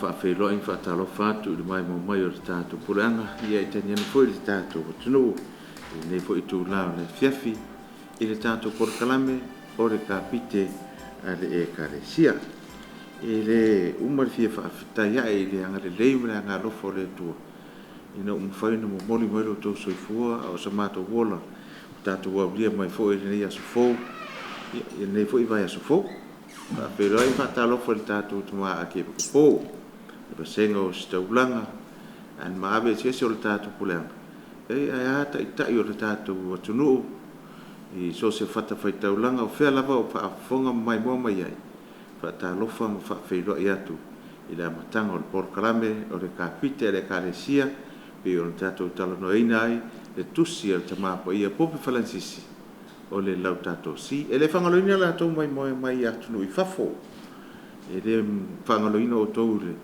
Faafeiloai ma faatalofa atu i le maimoa mai o le tatou puleaga, ia tainane foi le tatou atunuu i lenei foi itula o le afiafi i le tatou polokalame o le Kapite a le Ekalesia. E le uma le fia faafetai ae i le agalelei ma le agaalofa o le Atua ina ua mafai ona momoli mai lo outou soifua a o so matou ola ua tatou aulia mai foi lenei aso fou, lenei foi vaiaso fou. E faafeiloai ma faatalofa i le tatou Tama Akepopo le Vasega o Ositaulaga ma le maave eseese o le tatou puleaga, ae a Taitai o le tatou atunuu i so o se fatafaitaulaga o fea lava o faafofoga ma maimoa mai ai. Faatalofa ma faafeiloai atu i le amataga o le Polokalame o le Kapite a le Ekalesia e pei ona tatou talanoaina ai le Tusi a le Tama Paia Pope Falenisisi o le Laudato Si. E le faagaloina i latou mai atunuu i fafo, e le faagaloina outou i le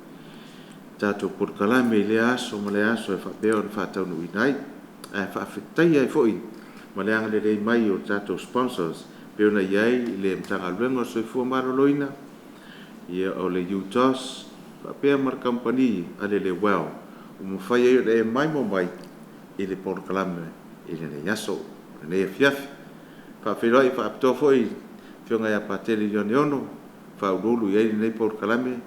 tatou polokalame i lea aso ma lea aso e faapea ona faataunuuina ai. Ae faafetaia ai foi ma le agalelei mai o tatou sponsors e pei ona i ai le Matagaluega o le Soifua Maloloina, o le UTOS faapea ma le Kamupani a le Le-Well ua mafai ai ona e maimoa mai i le polokalame i lenei aso lenei afiafi. E faafeiloai faapitoa foi i le Afioga ia Patele Leoneono o faauluulu i ai lenei polokalame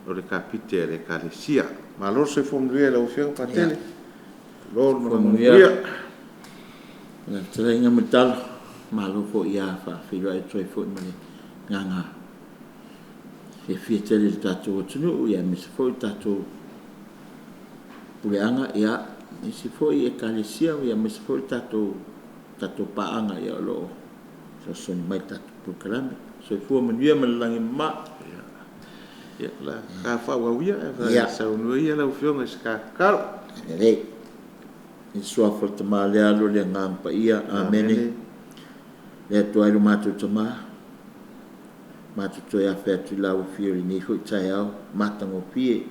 o le Kapite a le Ekalesia. Malo le soifua manuia i lau Afioga Patele, malo le malaga manuia. Lau fetalaiga Mulitalo, malo foi a, faafeiloai atu ai foi ma le agaga fiafia tele i le tatou atunuu aemaise foi le tatou puleaga, aemaise foi Ekalesia aemaise foi le tatou paaga o lo o fesoasoani mai i le tatou polokalame. Soifua manuia ma le lagi e mama. Ia, o le a faaauau ia, ae saunoa ia lau Afioga i se ta tatalo. Lelei. I le Suafa o le Tama le Alo le Agaga Paia. Amene. Le Atua e lo matou Tama, matou toe afe atu i lau Afio i lenei foi taeao matagofie,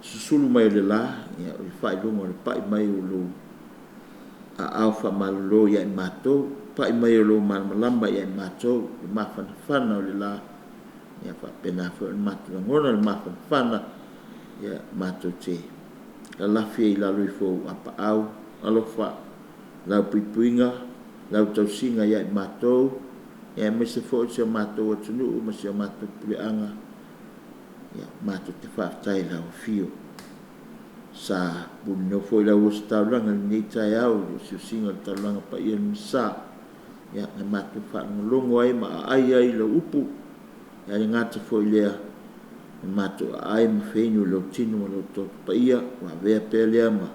susulu mai o le la, o le faailoga o le pai mai o lou aao faamalolo ia i matou, pai mai o lou malamalama ia i matou, le mafanafana o le la, ia faapena foi ona matou lagona le mafanafana, ia matou te lalafi ai i lalo ifo o ou apaau alofa, lau puipuiga, lau tausiga ia i matou, aemaise foi o si o matou atunuu ma si o matou puleaga, ia matou te faafetai i lau afio. Sa pulenuu foi lau ositaulaga i lenei taeao i le osiosiga o le taulaga paia o le Misa, ia na matou faalogologo ai ma aai ai i lau upu, ae le gata foi i lea, na matou aai ma feinu i lou tino ma lou toto paia, ua avea pea lea ma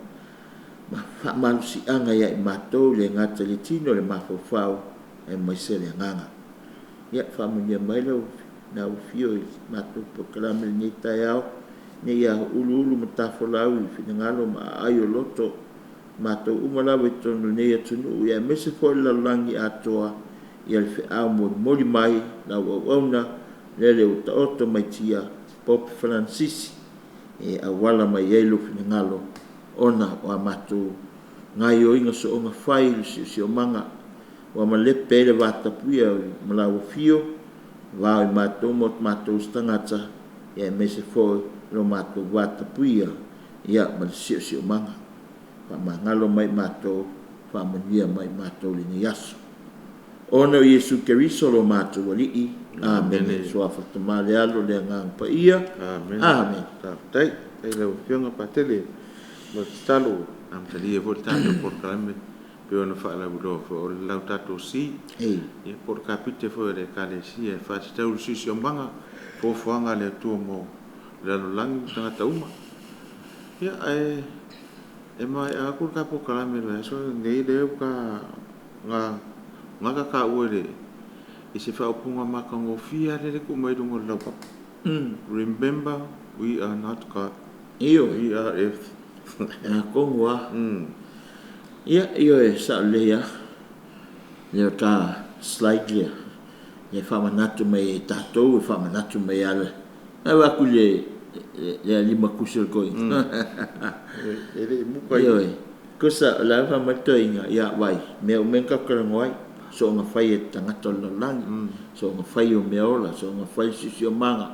faamalosiaga ia i matou, e le gata i le tino, le mafaufau aemaise le agaga. Ia faamanuia mai lau afio i le matou polokalame i lenei taeao, ina ia uluulu matafolau i finagalo ma aai o loto, matou uma lava i totonu o lenei atunuu, aemaise foi le lalolagi atoa, ia le feau molimoli mai lau auauna, lele ua taoto mai tia, Pope Falenisisi, e auala mai ai lou finagalo ona o a matou gaoioiga soona fai i le siosiomaga, ua malepe ai le vatapuia ma lau afio, va o i matou ma o matou tagata, aemaise foi lo matou vatapuia ma le siosiomaga. Faamagalo mai matou, faamanuia mai matou i lenei aso. Ona o Iesu Keriso lo matou Alii. Amene. Suafa Tama le Alo le Agaga Paia. Amene. Amene. Faafetai. Faafetai i lau Afioga Patele mo le tatalo ua amatalia foi le tatou polokalame pei ona faalauiloa foi o le Laudato Si, ia po o le Kapite foi a le Ekalesia e faatatau i le siosiomaga, foafoaga a le Atua mo le lalolagi ma tagata uma. Ia, ae e maea atu le ta polokalame i le vaiaso lenei lea ua gata taua i se faaupuga matagofie lava lea e tuu mai luga o le laupapa. Remember, we are not God. Ioe. We are earth. Atonu lava. Ia, ioe, sao lelei lava. Lea o ta slide lea, e faamanatu mai e tatou, e faamanatu mai lava. E avatu i le limatusi o le toeaina. E le i muta i. Ioe. Tusa o le a fai mai le toeaina, ia vaai, mea uma ia na tatou talanoa ai, soona fai e tagata o le lalolagi, soona fai o meaola, soona fai o le siosiomaga,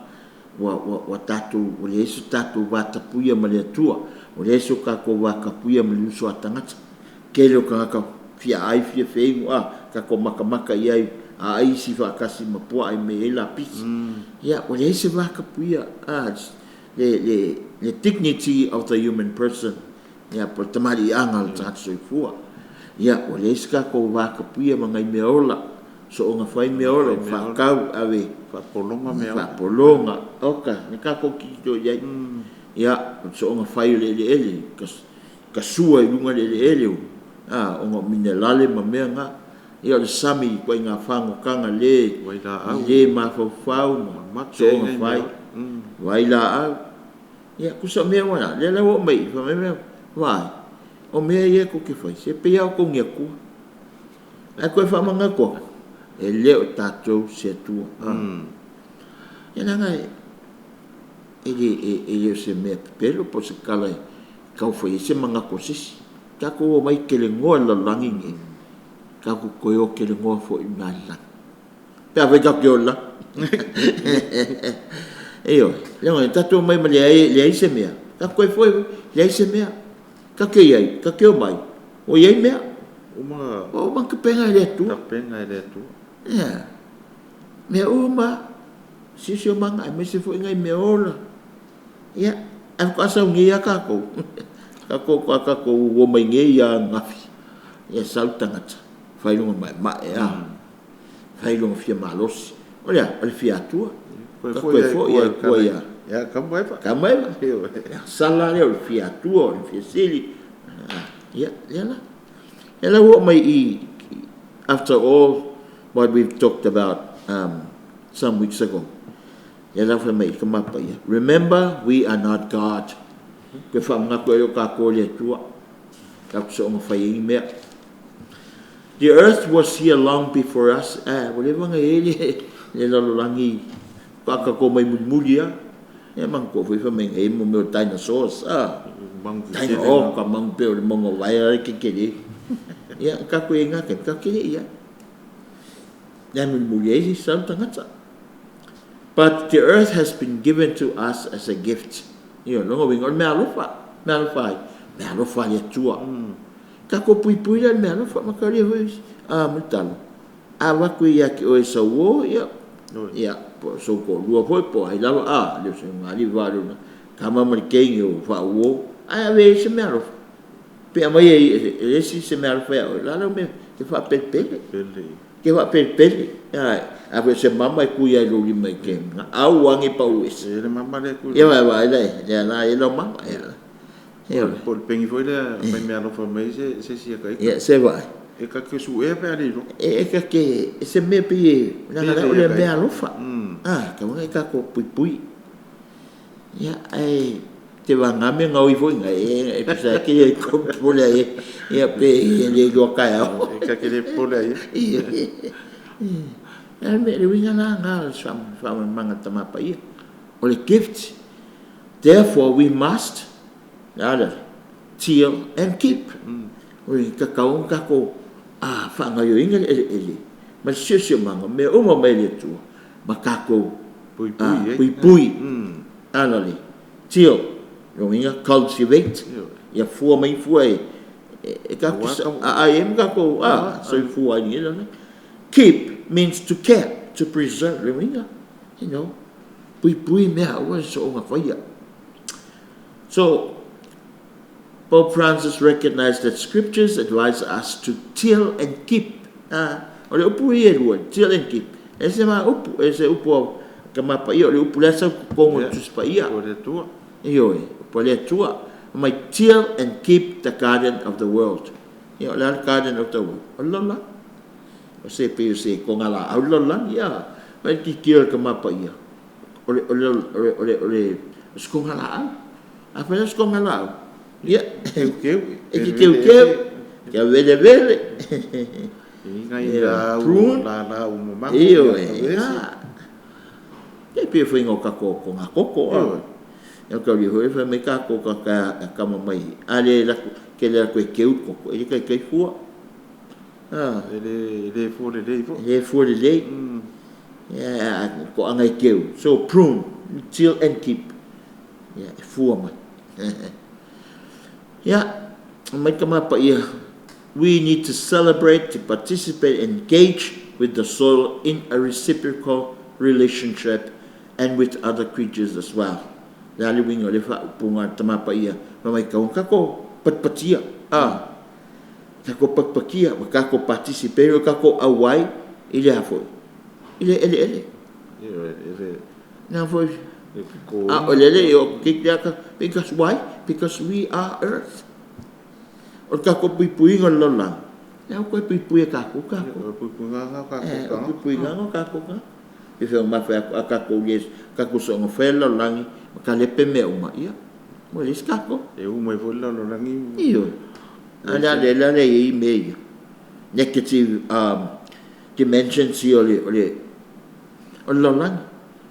Ua, ua, ua tatou, ua leai so tatou vatapuia ma le Atua, ua leai so tatou vatapuia ma le uso a tagata. Tele o tagata fia ai, fia feinu, a, tatou matamata i ai, a ai isi faatasi ma puaa i mea e i ai lapisi. Ia, ua leai se vatapuia, a, le, le, le dignity of the human person, ia, po o le tamaliiaga o le tagata soifua. Ia, ua leai se tatou vatapuia ma nai meaola, soona fai meaola, ua faatau, ave, Faapologa meaola. Faapologa, oka, le tatou tilotilo i ai. Ia, o le soona fai o le eleele, tasua i luga le eleele, a, ona o minerale ma mea na. Ia, o le sami i ituaiga fagotaga le Vailaau. Le mafaufau ma Mamate ai soona nai fai. Meaola. Vailaau. Ia, tusa o mea ua na, lea la ua oo mai i i, fai mai mea, vaai, o mea ia tou te fai, se pei lava outou ni atua. Ae toe faamanatu atu, e le o tatou se Atua. Ia leaga e le o se mea pepelo po o se tala e tau fai ai se manatu o se isi. Tatou omai kelenoa i le lalolagi lenei, tatou toe o kelenoa foi i uga i le lagi. Pe afai tatou te o i le lagi. Ioe, leaga tatou omai ma leai, leai se mea, tatou toe foi foi, leai se mea. Tatou te i ai, tatou te omai, ua i ai mea. Uma. Ua uma ona tapena e le Atua. Tapena e le Atua. Ia, mea uma, siosiomaga aemaise foi nai meaola. Ia, ae faatoa sau nei lava tatou. Tatou faatoa tatou omai nei lava ananafi. Ia sau le tagata, fai lona maemae lava, fai lona fia malosi. O le a? O le fia Atua. Toe Toe foi foi ai ai tua ia ia Atamu ma Eva. Atamu ma Eva. Ioe. Le agasala lea o le fia Atua, o le fia sili. Ia, lea la. Lea la ua oo mai i, after all what we've talked about some weeks ago, lea la fai mai i Tama Paia, remember we are not God. Toe faamanatu e le o tatou le Atua. Tatou soona fai ai ni mea. The earth was here long before us. Eh, ua leva ona i ai le lalolagi faatoa tatou mai mulimuli lava. Ia manatua foi fai mai na i ai mo mea o dinosaurs, a. Manu tetele Dino, na. Oh, ka manu pei o le mauga o Vaea le tetele. Ia, tatou i ai i na taimi, tatou te le i ai. Lea mulimuli ai sau le tagata. But the earth has been given to us as a gift. Ia, lona uiga, o le meaalofa. Meaalofa ai? Meaalofa a le Atua. Tatou puipui la i le meaalofa, ma tau foi a Mulitalo. A avatu ia te oe sauo, ia, ia, po o sou toalua foi, po o ai lava, a, le o se ugaliva lea o tama ma le teine ua faauo, ae ave i ai se meaalofa. Pe aumai e le isi se meaalofa ia oe, o le a lau mea, e te faapelepele. Pele. Te faapelepele. A foi o se mama e tui lava i lou lima e te aua ne i pau ese. E le mama lea tui. Ia vaai vaai la lea la e lau mama. Ia. Ia. Po o le pengi foi lea fai meaalofa mai se se isi ia ta ita. Ia se vaai. E ta te suea pe a le iloa. E ta te se mea pei e leaga la o le meaalofa. A, tatau ona e tatou puipui. Ia ae te vagana mea gaoi foi na e tusa e te le popole ai ia pe e le iloa taeao. E ta te le popole ai. Le mea le uiga la na o le faamalamalamaga a le Tama Paia. O le gift. Therefore we must le till and keep. O le tatau ona tatou faagaoioiga le eleele ma le siosiomaga, mea uma mai le Atua ma tatou Puipui ai. Puipui. Ala le till, lona uiga cultivate. Ia fua mai fua e tatou aai ai ma tatou soifua ai i lenei lalolagi. Keep means to care, to preserve. Lona uiga, puipui mea aua le soona faia. So, Pope Francis recognized that scriptures advise us to till and keep. Ah, o le upu ia e lua, till and keep. E se ma upu, e se upu a Tama Paia, o le upu lea sau totonu o le Tusi Paia. O le Atua. Ioe, upu a le Atua. Mai till and keep the garden of the world. Ia, o le a le garden of the world? O le lalolagi. O se pei o se kogalaau le lalolagi, ia. Mai le tilotilo a le Tama Paia, o le, o le, o le, o le, o le, o se kogalaau. A fai la o se kogalaau, ia, Keukeu. E te keukeu, kia velevele. I ngai lau Prune. la la u mamago. Ioe, ia. E pei faiga o tatou kogakoko, a. Ia tau foi fai mai tatou ka kama mai, a le latou, ke le latou e keu le koko, e le taitai fua. Ah, E le le fua lelei foi. E le fua lelei. Ia, toaga e keu. So prune. Till and keep. Ia, e fua mai. Ia, mai ka paia. We need to celebrate, to participate, engage with the soil in a reciprocal relationship and with other creatures as well. Le ali winga le fa upunga tama paia. Ma mai kau kako patpatia. Ah. Kako patpatia, ma kako participate, kako awai i le afoi. I le ele ele. Ele. Na foi. Ah, o lele o ke because why? Because we are earth. O kako puipuiga o le lalolagi, le au koe puipui e kākou kākou. O puipuiga ngā kākou kākou. O puipuiga ngā kākou kākou. E whio mawhe a kākou yes, kākou so ngā whai lalolagi, ma ka lepe mea uma ia. Mo le kākou. E uma i foi lalolagi. Iyo. A le ale le ale i me ia. Negative dimensions i o le o le o le lalolagi.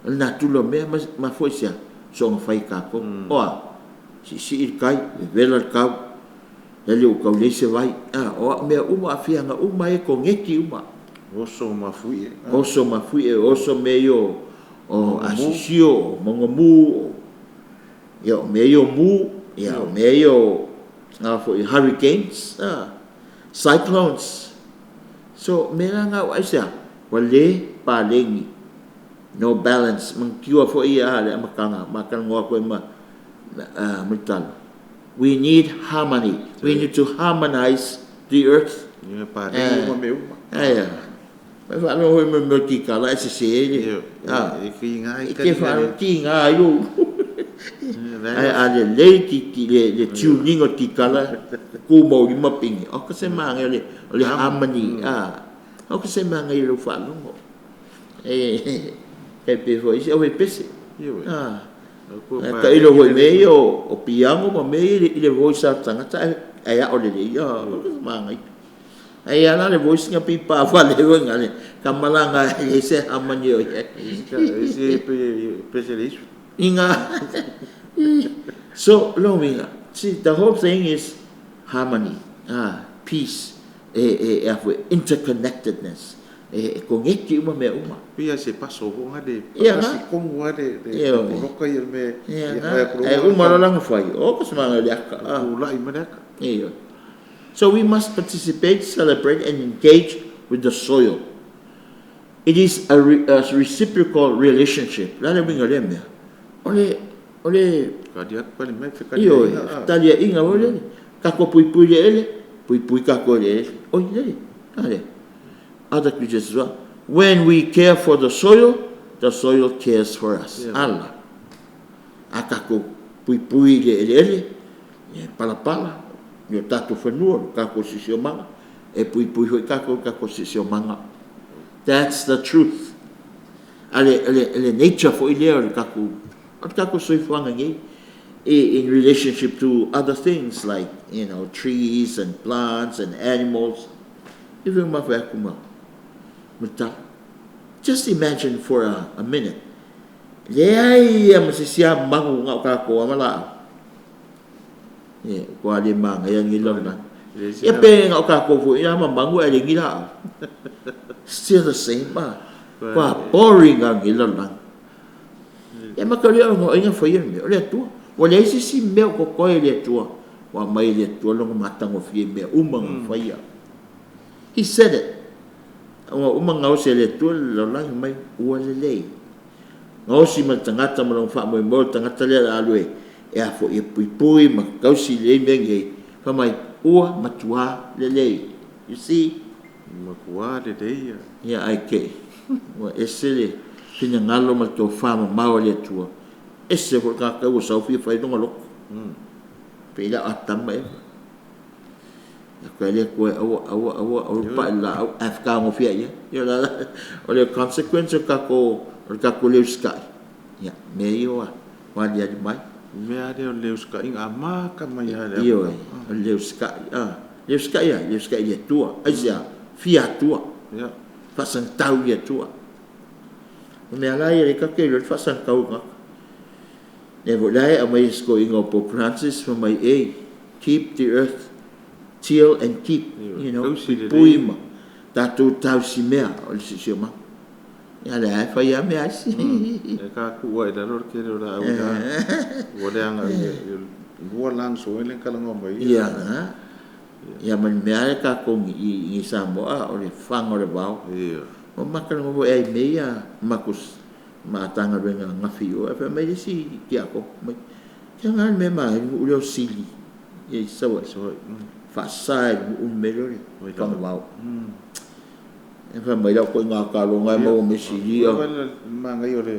O le natura o mea ma foi sea so ngā whai kākou. Oa, si si i kai, vela le kau, lele o kau lei se vai, o a mea uma a fianga uma e ko ngeki uma. Oso mafui e. Oso mafui e, oso me io o asisio, o mongamu, ia o me io mu, ia o me io foi hurricanes, cyclones. So me la ngau ai sea, wa le palengi, no balance, mangkiwa fo ia le amakanga, makan ngoa koe ma mitalo. We need harmony. We need to harmonize the earth. Ia palengi uma me uma. Aia. Mai whaano hoi me mea ki kala e se se e. E ki ngā i ke whaano ki ngā i o. Ai a le lei ki le tuning o ki kala ku mau lima pingi. O ka se maanga o le harmony. O ka se maanga i lau whaalongo. E e pe fo isi au e pese. Ka ilo hoi me o piango ma me i le voice a tangata ai a o le lei. O ka se maanga i. Ai ala le voice nga pipa wale wenga le kamalanga e se hamani o ia. Isi pese le isu. Inga. So, lo winga. See, the whole thing is harmony, peace, e interconnectedness. E kongeki uma mea uma. Pia se paso honga de, pasi kongu le koloka i me. E uma lolanga whai. O, ka se maanga le aka. Ulai ma le aka. Iyo. So we must participate, celebrate, and engage with the soil. It is a reciprocal relationship. Lale winga le mea. Ole, ole. Iyo, talia inga ole. Kako pui pui le ele, pui pui kako le ele. Oi le, ale. Other creatures as well. When we care for the soil cares for us. Allah. A kako pui pui le ele ele, pala pala. Yo tātou whenua, kako sisi o manga, e pui pui hoi kako, kako sisi o manga. That's the truth. Ale, ale, ale nature fo i lea o le kako, o le kako soifuanga ngei, in relationship to other things like, you know, trees and plants and animals. Just imagine for a minute. Le ai a masisia mangu ngau kako amala. Ia, kua le manga ia ngi lona. Ia pe ngau kako fu ia ma mangu e le ngi la. Still the same ma. Kua boring ngau ngi lona. Ia ma ka lea ngau inga fo ia me. O le atua. O le isi si mea ko koe le atua. Wa mai le atua longa matango fie mea uma ngau fo ia. He said it. Ua uma ngau se le atua le mai ua le lei. Ngau si ma tangata ma longa wha moe mo tangata le alue. E a fo ia pui pui ma kausi le mea ngei. Fa mai ua matua le lei. You see? Makua le lei. Ia ai ke. Ua ese le pinangalo ma tō whama maua le atua. Ese ho ka kau sau fia whai longa loko. Pe ila a tama e. A koe le koe aua aua aua aua pa la au afka ngo fia ia. Ia la o le consequence o kako leu sky. Ia me io a wa dia di mai. Mea le o leu sky a maka mai a le. Io o leu sky a. Leu sky a leu sky ia tua. Ai sia fia tua. Ia. Fasan tau ia tua. Mea la ia le kake le fasan tau nga. Ne vo lai a mai sko ingo Pope Francis for my a keep the earth till and keep, you know, puima tātou tau si mea o le sisi o ma. Ia le ai fai a mea aisi. E ka kuua i lalo le tele o laau i la. Ua leaga lua lungs o le kalagoa mai. Ia na. Ia ma le mea le tatou i Samoa o le faga o le vao. Ia. O makalagoa foi ai mea ia makus matanga luenga ngafi o e fai mai le si tiako mai. Kia ngā le mea mai u leo sili. Ia i sawa. Faasa i le mea leo le faga vao. E fai mai lau koe ngā kalonga e maua me sili. Ia mangai o le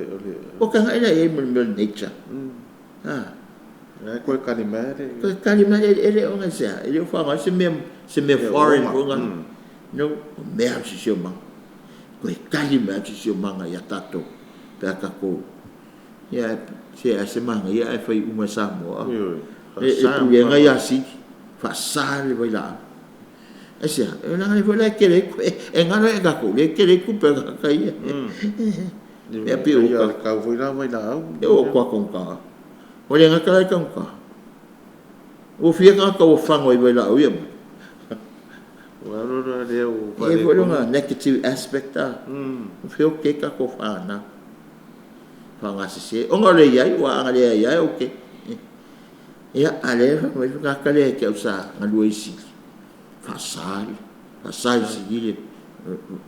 O ka ngai la e mo le mea o le nature. Ah. E koe kali mai le. Koe kali mai le ele o ngai sea. Ele o whanga se mea foreign ko ngā. No, o mea au sisi o manga. Koe kali mai au sisi o manga ia tātou. Pea kako. Ia se a se manga ia e whai uma Samoa. E pule ngai ia sili. Whaasa le vai la. E sea, e langa le foi la e kere ku. E ngaro e kako, le kere ku pe ka ia. E pi o ka. Kau foi la vai la au. E o kwa kongka. O le ngaka lai kongka. O fia ka ka o whango i vai la au ia. O aro ra le o E foi longa negative aspect a. O fia o ke ka ko whana. Whanga se se. O ngā le iai, o anga le iai, o ke. Ia, a le wha mai whaka ka le ke au sa ngā lua i sili. Whasari. Whasari sili le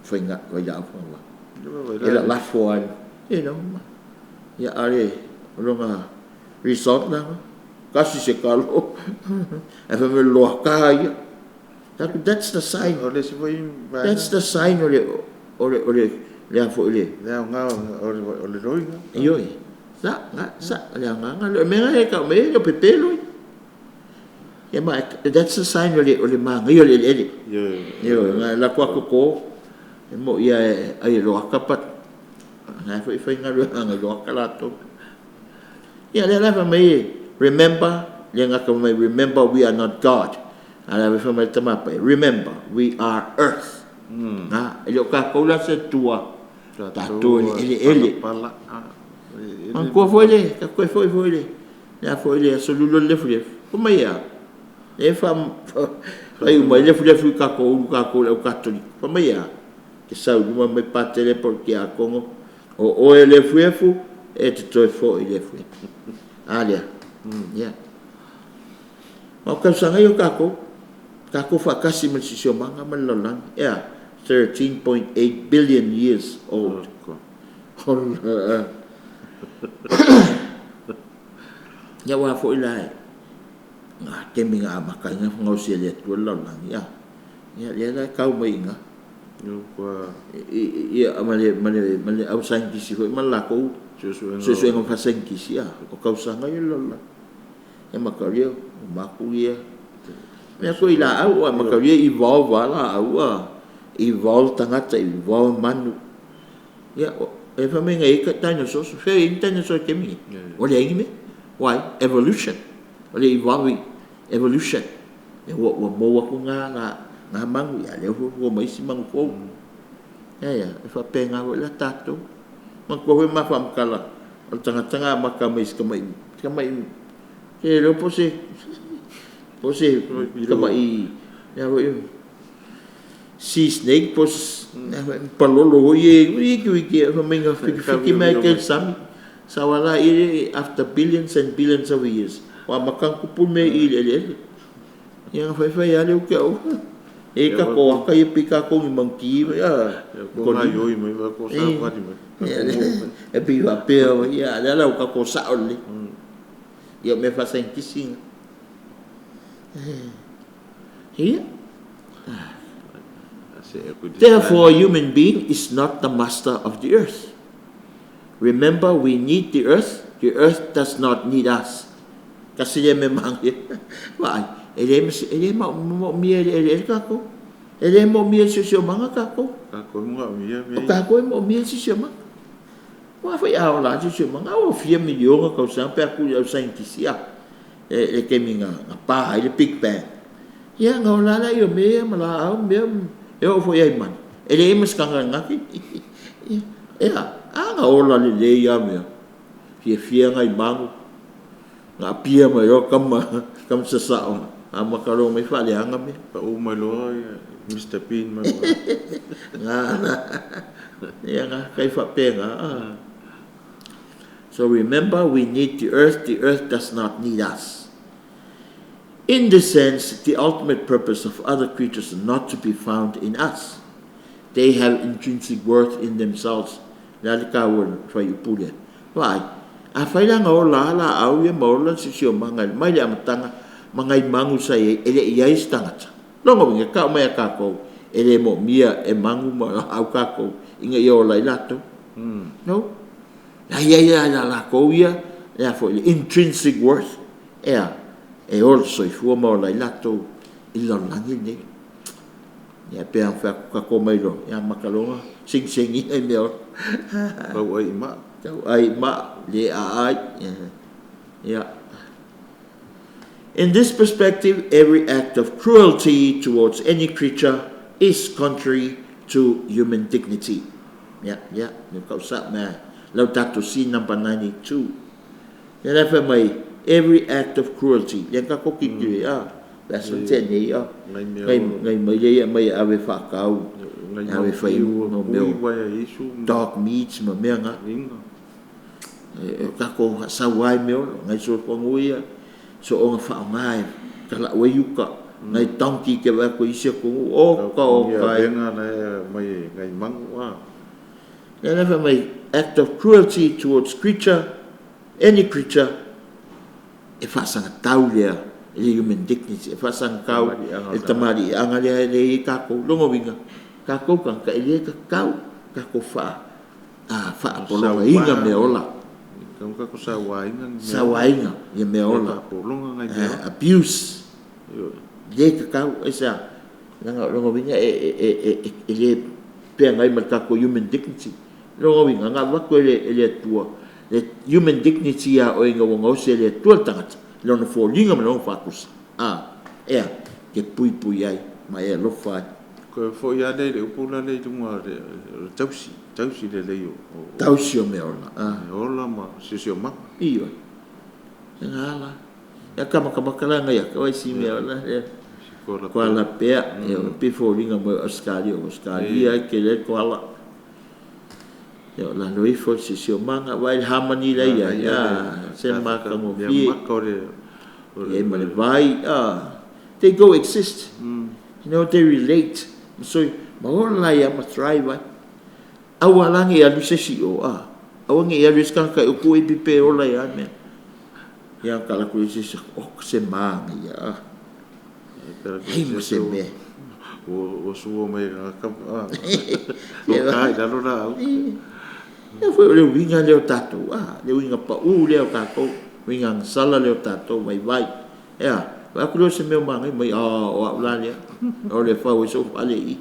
whainga vai la au whanga. E la lafo ai. E no ma. Ia a le longa result na. Kasi se kalo. E wha me loa ka ia. That's the sign. That's the sign o le o le o le le afo le. Le ngā o le roinga. Ioi. Sa nga sa le nga nga le me nga ka me le pepelo. Ia ma that's the sign o le manga o le ele. Ioi. Ioi nga la kwa koko. E mo ia ai loa kapat. Nga foi foi nga nga loa kalato. Ia le la fa mai remember le nga ka mai remember we are not God. Ala fa mai tamapa remember we are earth. Na ele ka koula se tua. Tatou ele ele. An kua foi le ka koe foi foi le. Ya foi le solulo le fule. Kuma ia. E fa fai mai le fule fui ka ko ka ko le katoli. Kuma ia. Ke sau luma mai patele por ke a kongo. O o le fuefu e te toi foi le fue. Alia. Ya. Ma ka sanga yo ka ko. Ka ko fa kasi me sisio manga ma lolang. Ya. 13.8 billion years old. Ia wa foi la ngā kemi ngā maka ngā whangausia le atua lalani. Ia, ia le la kau mai ngā. Ia ma le au scientist foi ma la kou suesuega fa scientist ia o kausaga ia lalani. Ia makaulia o makulia. Mea koe i la au a makaulia evolve a la au a evolve tangata evolve manu. Ia e fa me ngai ka dinosaurs, fe in dinosaur kemi. O le ingi me. Why? Evolution. O le evolve evolution. E ua ua mo aku ngā ngā ngā mangu ia le ua mai si mangu fou. Ia ia e fa pe ngā la tātou. Ma ko hoi ma fa mkala. O tanga tanga maka mai si kamai. Kamai. Ke lo pose pose kamai. Ia hoi sea snake pos palolo hoi e wiki wiki e fa menga fiki fiki mai ke sami. Sawala iri after billions and billions of years. Wa makang kupu me i le le. Ia fai fai ale o ke au. E ka ko aka i pika ko ni monkey ya. Ko na yoi mai va ko sa wari mai. E pi va pe ia le la ka ko sa ole. Ia me fa scientist. Here. Therefore, a human being is not the master of the earth. Remember, we need the earth. The earth does not need us. Kasi le memang vai, ele ma mo mi ele ele kako. Ele mo mi se se manga kako. Kako mo mi mi. Kako mo mi se se manga. Wa foi a ola se se manga o fia milionga ka sa pe ku au scientist ia. E ke mi nga pa le Big Bang. Ia nga ola la yo me ma la au me e o foi ai man. Ele e mas kanga ngaki. Ia anga ola le le ia mea. Fia fia ngai mangu. Ngā pia mai o kama, kama sa sao. Amakalo mai faaleaga mea. Pau mai loa Mr Bean mai. Ngā ia ngā kai whapega. So remember, we need the earth does not need us. In this sense, the ultimate purpose of other creatures is not to be found in us. They have intrinsic worth in themselves. Le ale ka ua whai upulia. Vai, a whai la ngā o la la au ia maola si si o manga mai le amatanga mangai mangu sa e ele i ai stangata. Longo winga ka mai a kākou e le mo mia e mangu ma au kākou inga ia o lai lato. No? La ia ia la la kou ia le a foi le intrinsic worth ea e ola soifua ma ola i latou i lalolagi lenei. Ia pe a fai atu kākou mai loa, ia makaloga segisegiga i mea ola. Tau ai ma. Tau ai ma, le aai. Yeah. In this perspective, every act of cruelty towards any creature is contrary to human dignity. Yeah, yeah. Ni kau sa mea. Laudato Si number 92. Ia le fai mai, every act of cruelty. Ia ka koki kiri, ah. That's what te nei, ah. Ngai mea Ngai o. Ngai mai le ia mai ave whakau. Ngai Ave mau whai piu, mo mea. Pui wai a isu. Dog meat ma mea ngā. Inga. E kako sauai mea olo. Ngai so pangu ia. So onga wha ngai. Ka la ue yuka. Ngai donkey ke wai ko isi ko o ka o Ia kai. venga na e mai ngai mangu a. Ia le fai mai act of cruelty towards creature, any creature, e whaasanga tau lea, e le human dignity, e whaasanga kau, e tamari anga lea e le i kākou, longo winga, kākou ka ka e le ka kau, kākou wha, a wha polonga inga mea ola. Ka ka ko sa wainga ni mea. Sawainga, ia mea ola. Polonga ngai mea. Abuse, Io. le ka kau, e sa, langa longo winga e le pea ngai ma kākou human dignity. Longo winga, ngā wako e le atua, le human dignity a o inga wanga ose le atua le tangata, le ona fōlinga ma le ona whakusa. Ah, ea, ke pui pui ai, ma ea lofa ai. Ko fo ia le le upula le lunga le tausi, tausi le le o. Tausi o mea ola. Ah. Me ola ma sisi o maka. Iyo. E ngā la. Ia ka maka maka la ngai ka wai si mea ola. E. Koala Koala pea. E o pe fōlinga mo Australia, Australia ke le koala. Ia o la loi fo sisi o manga, vai le hamani la ia, ia, se maka mo Mea fie. Maka o le E ma le vai, ah, they go exist. You know, they relate. So, ma ola ia ma thrive ai. Aua langi ia lu se si o, ah. Aua ngi ia lu se kanaka o ku e pipe ola ia mea. Ia ka la ku se se o se manga ia. Ah. Hei mo se mea. O suo mai ka ka. Ia O kai la lo la. Ia foi o le winga leo tātou, ah, le winga pa u leo tātou, winga sala leo tātou, vai vai. Ea, vai aku leo se mea mangai mai, ah, o au la lea. O le whau e so whale i.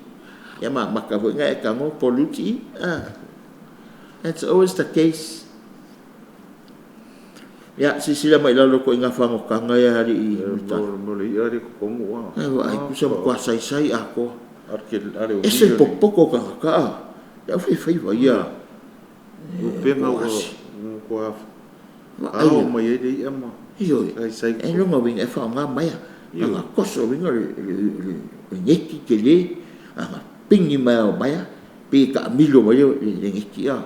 Ia ma maka foi ngai e kango poluti, ah. That's always the case. Ia, sisila mai lalo ko inga whango kanga ia hari i muta. Mo le ia le kokongu a. Ai, ai, kusa mo kwa sai sai a ko. Ar ke are o E se popoko ka ka. Ia whai whai wai ia. O penga o ko a. Ao mai e le ia ma. Io. Ai sai. E longa winga e whao ngā maia. Nga koso winga le ngeki ke le. Nga pingi mai o maia. Pi ka milo mai le ngeki a.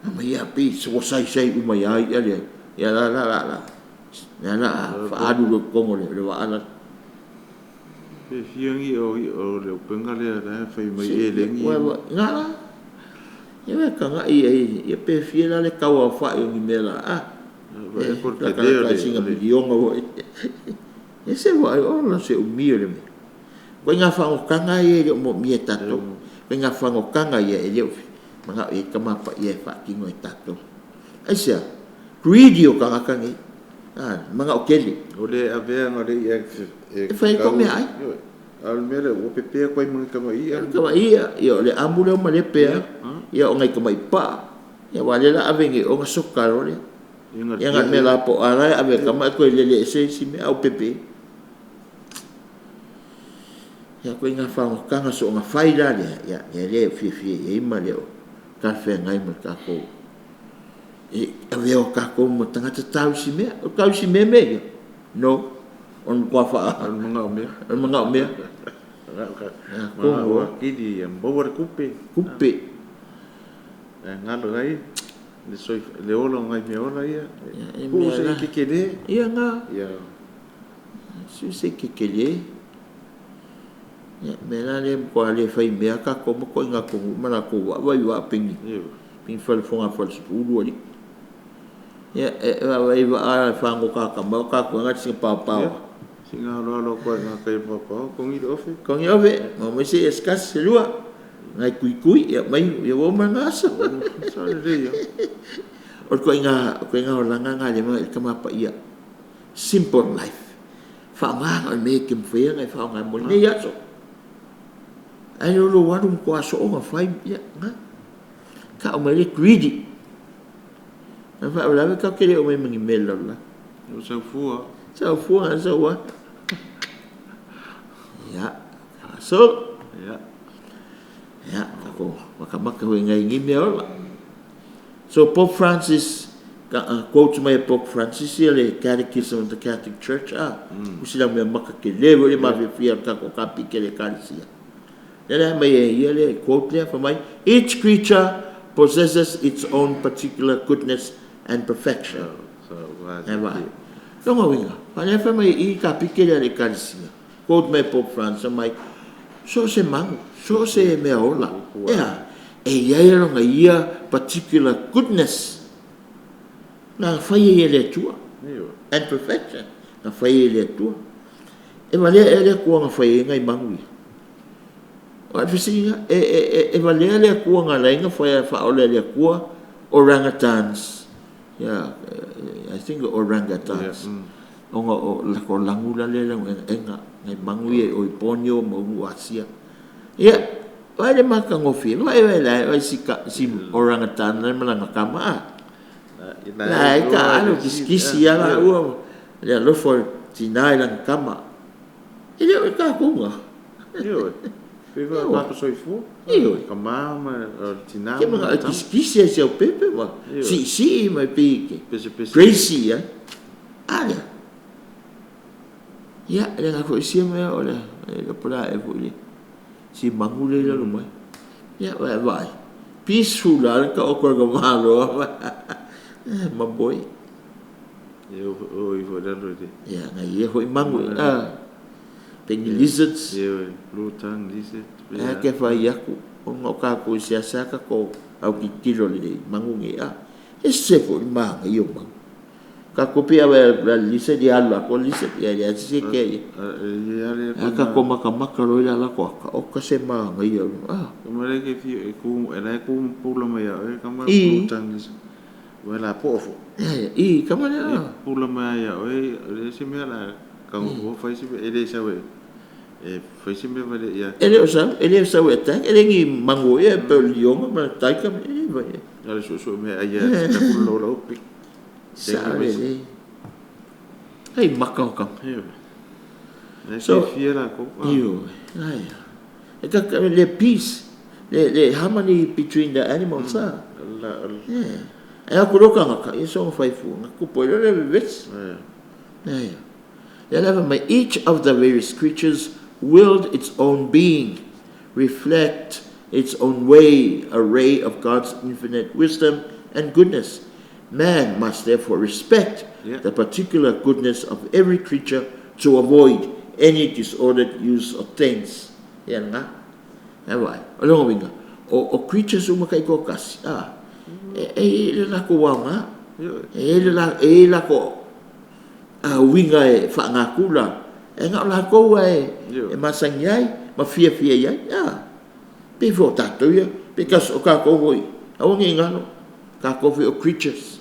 Nga mai ia pi so sai sai u mai ai ia le. Ia la la la la. La la whaalu le kongo le le waala. Pe fiangi o o le penga le la fai mai e le ngi. Wa wa nga la. Ia wa ka nga ia ia pe fia la le kau au whai o ni mea la. Ah. E ko La te ka leo ka le. singa milionga wo. E se wa o la se umio le me. Ko ngā whangokanga ia e leo mo mia tātou. Ko ngā whangokanga ia e leo manga e kamapa ia e whakingo e tātou. Ai sea, greedy o kangaka nei. Ah, manga o kele. O le avea nga le ia e E whai ko mea ai. Al mele o pepea koe mga kama ia. Kama ia, ia o le amu leo ma le pea. Ia o ngai kama i pa. Ia wa le la ave ngai o nga soka ro le. Ia nga me la po ara ave kama e koe lele e se si me au pepe. Ia koe ngā whangokanga so o ngā whai la lea. Ia, ia le fie fie ia ima leo. Ka whea ngai ma kākou. E ave o kākou mo tangata tau si mea. O tau si mea mea ia. No. O le matua faa... O le manaomia. O le manaomia. Manao atili ia maua le tupe. Tupe. Ae galo ai le le ola o nai mea ola ia. Tuu se i kekele. Ia na. Sui se i kekele. Ia, mea la lea matua le fai mea tatou ma ituaiga atunuu ma latou vaa vaai vaa pei ni fale fogafalesefulu alii. Ia, e vaavaai vaa e fagota atamai o tatou e na o sina paopao lava. Sina aloalo atu lava i gatai o le paopao, togi le ofe. Togi le ofe, maua mai se ea se tasi, se lua, nai tuitui, ia aumai, ia ua uma lena aso. Sao lelei lava. O le ituaiga olaga lena lea e manao i ai le Tama Paia. Simple life. Faaaoga na o le mea e te mafai ona e faaaoga mo lenei aso. Ae le o lou alu matua soona fai, ia, na. Tau mai le greedy. A o le faalavelave tatou te le oo mai ma ni mea i le lalolagi. O sau fua. Sau fua, sau a. Ia, faasolo. Ia. Ia, tatou matamata foi i nai nei mea ola. So Pope Francis, quote mai e Pope Francis ia le Catechism of the Catholic Church a, usi la mea maka tele foi le mafiafia o le tatou kapike le Ekalesia. Lea la e aumai e ia le quote lea fai mai, Each creature possesses its own particular goodness and perfection. E vaai. Lona uiga, a o lea e fai mai i i kapike lea a le Ekalesia, quote mai e Pope Francis fai mai, so o se manu, so o se mea ola, e a? E i ai lona ia particular goodness na fai ai e le Atua, and perfection na fai ai e le Atua. E valea ea le Atua na fai ai nai manu ia? O le fesili lena, e valea le Atua na ala ai ona fai faaola e le Atua orangutans? Yeah, I think orangutans. Ona o latou lanu la lea e lanu'enaʻena nai manu ia i o i Borneo ma ulu Asia. Ia, vaai le matagofie, vaai vaai la e si si orangutan la ma lana tama a. La e taaalo kisikisi lava laua le alofa o le tina i lana tama. E le o le tatou na. Ioe. Pei foi o tatou soifua. Ioe. Tama ma le tina. Ke manao e kisikisi ai si au pepe ma siisii mai pei ke crazy ai. A lea. Ia, le aga foi sia mea o le po le a ea foi le si manu lea i lalo mai. Ia, vaai, peaceful la le taoto o le tamaloa. Mamoe. Ia, o ifo i lalo i le... Ia, nai ia foi manu, a, pei ni lizards. Ia, blue tongue lizard. Ae a ke fai atu, ona o tatou i seasea tatou autilotilo lelei i manu nei, a, ese foi le manaia o manu. Tatou pei a vaai i le lizard ia alu atoa le lizard, ia e leai lava se isi e kea i ai. Ae tatou matamata loa i le ala atu, oka se manaia, a. Tama lea e fia e ku e la e ku ma pula mai ia oe tama blue tongue lizard. Ua la po'o fo. I tama lea. E pula mai ia oe le se mea la ka ua fai se e le sau e fai se mea vale ia. E le o sau, e le sau e attack, e le ni manu ia e pei o le lioga ma le tiger e le fai ai. Na le suesue mea ai ia ta kula lau lau pi. Sao lelei. Ai maka o kama. Ioe. So, fiafia lakou. Ioe. Ai. E ka le peace, le harmony between the animals a. Yeah. E aku loa tagata, ia soona fai fua, na tupu ai loa le vevesi. Ai. Lea la fai mai, each of the various creatures willed its own being, reflect its own way, a ray of God's infinite wisdom and goodness. Man must therefore respect the particular goodness of every creature to avoid any disordered use of things. Ia lena. E vaai, o lona uiga, o creatures uma taitoatasi, a, e i ai le latou aoga, e i ai latou uiga e faagakula, e na o latou lava e masani ai ma fiafia i ai, a. Pei foi o tatou ia, because o tatou foi, aua ne i galo, tatou foi o creatures,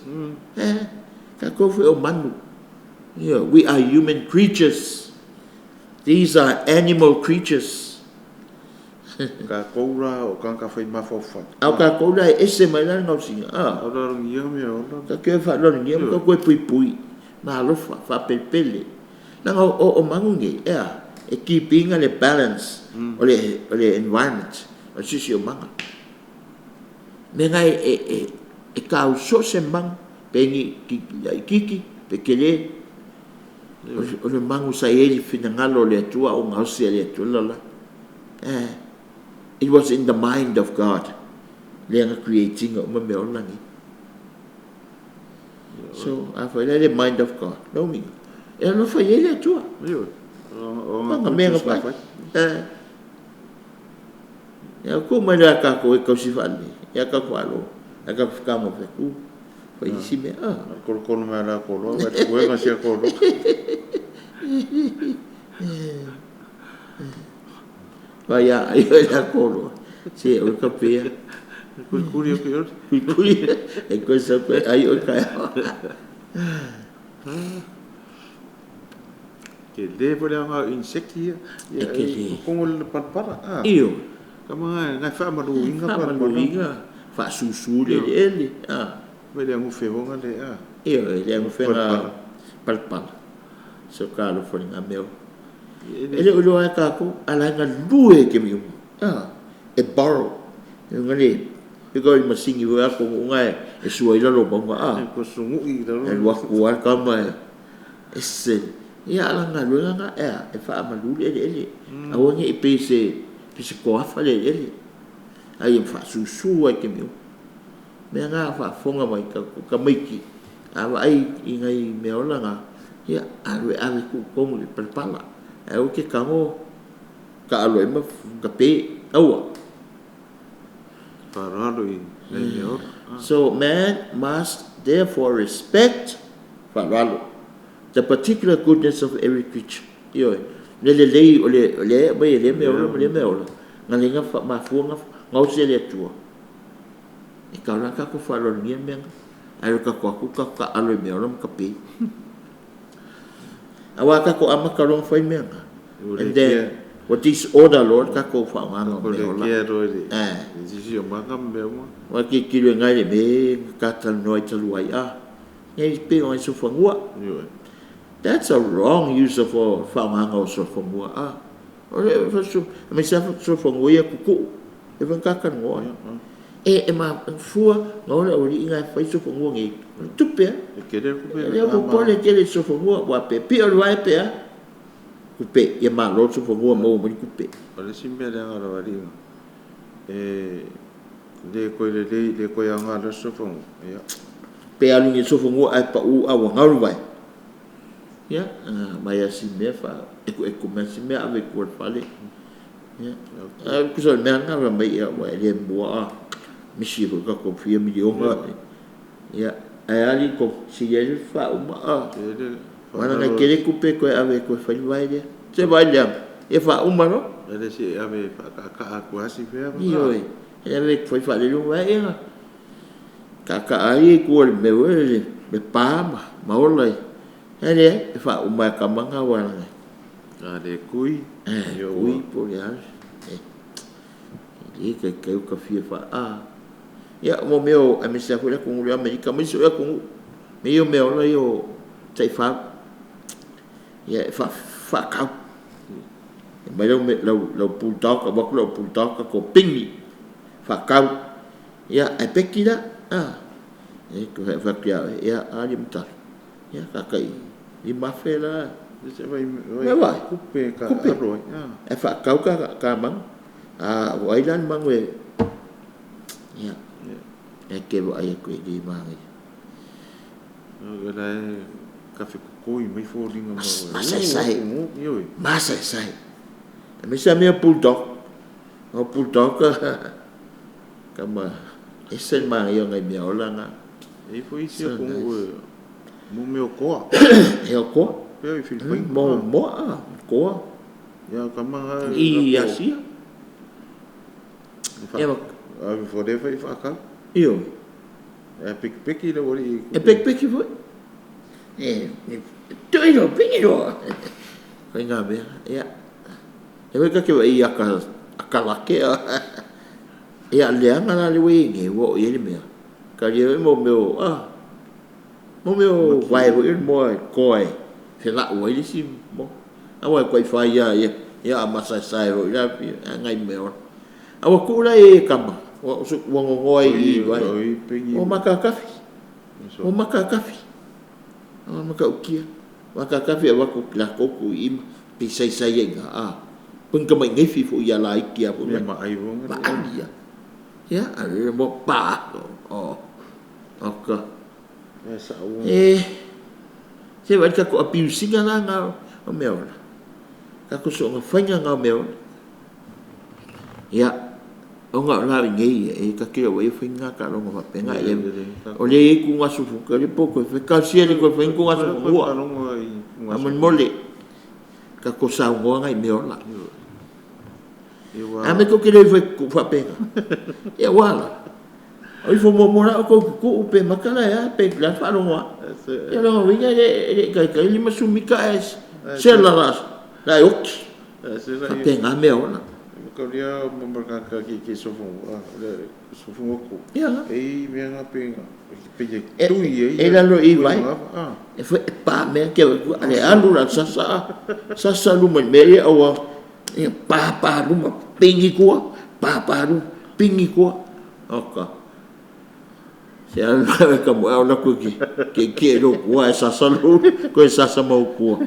e, tatou foi o manu. Ioe, we are human creatures, these are animal creatures. Tatou la o tagata fai mafaufau. A o tatou la e ese mai la le gaosiga, a. Faaaloalogia mea ola. Tatou e faaaloalogia ma tatou e puipui ma alofa, faapelepele. Leaga o manu nei, e a? E keep ina le balance o le environment, o le siosiomaga. Mea na e tau so o se manu, pe ni laitiiti, pe tele. O le magu sa i ai le finagalo o le Atua o gaosi e le Atua le lalolagi. It was in the mind of God lea na create ina uma mea ola lagi. So, afai la le mind of God, lona uiga, e alofa i ai le Atua. Ioe. O Nga mea na fai. Ia ku mai le a kākou e kausi faalelei, ia kākou alo, a kākou whakama whaku, whai isi mea. Kolokolo mai la koloa, vai kuenga sia koloa. Vai a ai oi la koloa. Se o ka pea. Kuri kuri o ke ore. Kuri kuri. E koe sa koe ai oi ka ea. Ke le po le anga insect ia. E ke le. Kongo le palapala. Io. Ka mga ngai whaamaluinga Faamaluinga, faasusu le eleele. Mai le angu whehonga le a. Io, le angu whenga palapala. So ka alofa le ngā mea. E le o iloa ai kākou, a la e galue ke mi uma. E borrow. E nga le, e ka i masingi hoi a kongo unga e sua i lalo maunga. E ko sungui i lalo. E luaku a kama e. E se. Ia ala galuega nga ea, e faamalu le eleele. Aua ne i pei se, pei se koafa le eleele. Ai e faasusu ai ke mi uma. Mea ngā whaafonga mai ka maiki. A vaai i ngai mea ola ngā. Ia, alu e ave ku kongu le palapala. Ai o ke kango ka alo e ma ka pe aua. Whaaralo i ngai mea ola. So man must therefore respect whaaralo the particular goodness of every creature. Ioe, le lelei o le le mai le mea ola ma le mea ola. Nga le nga mafua nga ngausi le Atua. E ka ola ka ko whaaralo ngia mea nga. Ai ka ko aku ka ka alo i mea ola ma ka pe. Awa ka ko ama ka ronga whai mea nga. And then, what disorder, Lord, ka ko whaonganga o mea ola. Ko le kia roe le. Sisi o maka mea uma. Wa ki kilo e ngai le me ka talanoa i talu ai a. Ngai pe o ai sofangua. That's a wrong use of a whaonganga o sofangua a. O le fasu, me sa sofangua ia kuku. E van ka kanoa. E ma fua ngaola o li inga whai sofangua ngai. Tupe a. E kere kupe. E leo popole kere sofangua wa pe pi o luai pe a. Kupe, ia ma lo sofangua mau mani kupe. O le simbe le anga rawa ringa. E le koe le le, le koe anga la sofangua. Ia. Pe alu ngi sofangua ai pa u a wa ngaru vai. Ia, mai a simea fa, eku eku mea simea ave ku al fale. Ia. A kusa mea nga ra mai ia wa le mua a. Misi ho ka ko fia milionga. Ia, ai ali ko si ia fa uma a. Wana ngai kere kupe koe ave koe whai vai lea. Se vai lea, e wha uma no? Ele si ave wha ka ka a kuasi pea. Ioi, e ave whai wha le vai ea. Ka ka ai e kua le mea le me pā ma, maola i. Hele, e wha uma e kamanga wana ngai. A le kui. Kui po le ale. E kai kai ka fia wha a. Ia, mo meo, a me se afu le kongu le Amerika, mai so ia kongu. Me io mea ola io tai wha. Ia, e wha wha kau. E mai lau lau bulldog, a waku lau bulldog ko pingi. Wha kau. Ia, e peki la. E ko he wha kia, ia, a li mtalu. Ia, ka kai, i mafe la. Me vai. Kupe ka Kupe. Aroi. E wha kau ka mangu. A, wai lan mangu e. Ia. E ke wa ai koe li mangi. O la e ka fe kukui mai fōringa ma. Masai sai. Masai sai. E me sa mea bulldog. O bulldog ka ma e sen mangi o ngai mea ola nga. E fo isi o kongu mo meo koa. E o koa? Pea i Filipaina. Mo moa, koa. Ia ka maha. I Asia. E wa. A fo le whai whakau. Io. E peki peki le wari. E peki peki foi. E tui ro pingi ro. Kai ngā mea. Ia. E wai ka ke wai aka lake a. Ia leanga la le wei nge wo i le mea. Ka lie mo meo a. Mo meo vai wo i mo koe. Fe la wai le si mo. A wai koi whai ia ia. Ia a masai sai ro ia ngai meo. A wa kula e kama. Wa ngongoa i vai. O makakafi. O makakafi. O makaukia. Wa ka fi wa ko la ko ku i pe sai sai ai nga a. Pun ka mai ngai fi fu ya la iki a Mea ma ai wonga. Ma ai ya. Ya, a le mo pa. O. Oka. E sa wonga. E se vai ka ko apiusinga la nga o mea ola. Ka ko so nga fainga nga o mea ola. Ya, o nga la ngai e ka kira wa i fainga ka longa fa penga e o le i ku nga su fu ka le po ko fe ka sia le ko fainga ku nga su fu Ka longa i ku A mon mole ka ko sa ngoa ngai mea ola. Iwa. A me ko kire fai ku fa penga. Ia wala. O ifo mo mo la ko ku pe makala ya pe la fa longa. Ia longa winga le le kai kai lima sumika es. Se la la la oki. Se la Fa penga mea ola. Ka lia mo ka ka ki ki sofu le sofu ko. Ia. E mea nga penga. Pe ye E- tui e. e lalo i vai. Ah. E foi e pa mea ke wa le alu la sasa sasa luma me le awa e pa pa luma pingi kua pa pa luma pingi kua oka se alu la ka mo au la ku ki ke ke lo kua e sasa lu ko e sasa mau kua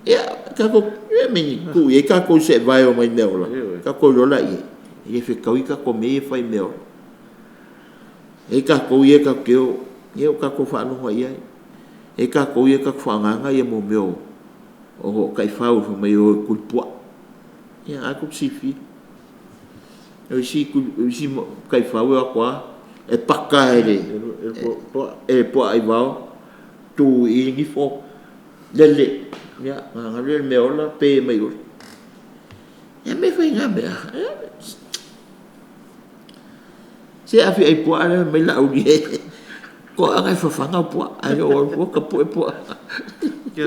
ia ka ko e meni ku e ka ko se vai o mai mea ola ka ko lola i e fe kau i ka ko me e fai mea ola e ka ko i e ka keo e o ka ko whaanonga i ai e ka ko ia ka whaanganga ia mo meo o kai whau fa mai o kulipua. Ia a ku sifi. O isi ku isi kai whau a koa e paka e le E po po e po ai vao tu i ngi fo lele. Ia nga nga le meo la pe mai o. Ia me fai nga mea. Se a fi ai pua le mai la uli e. Ko anga e whawhanga pua, ai o o ka pua pua. Ke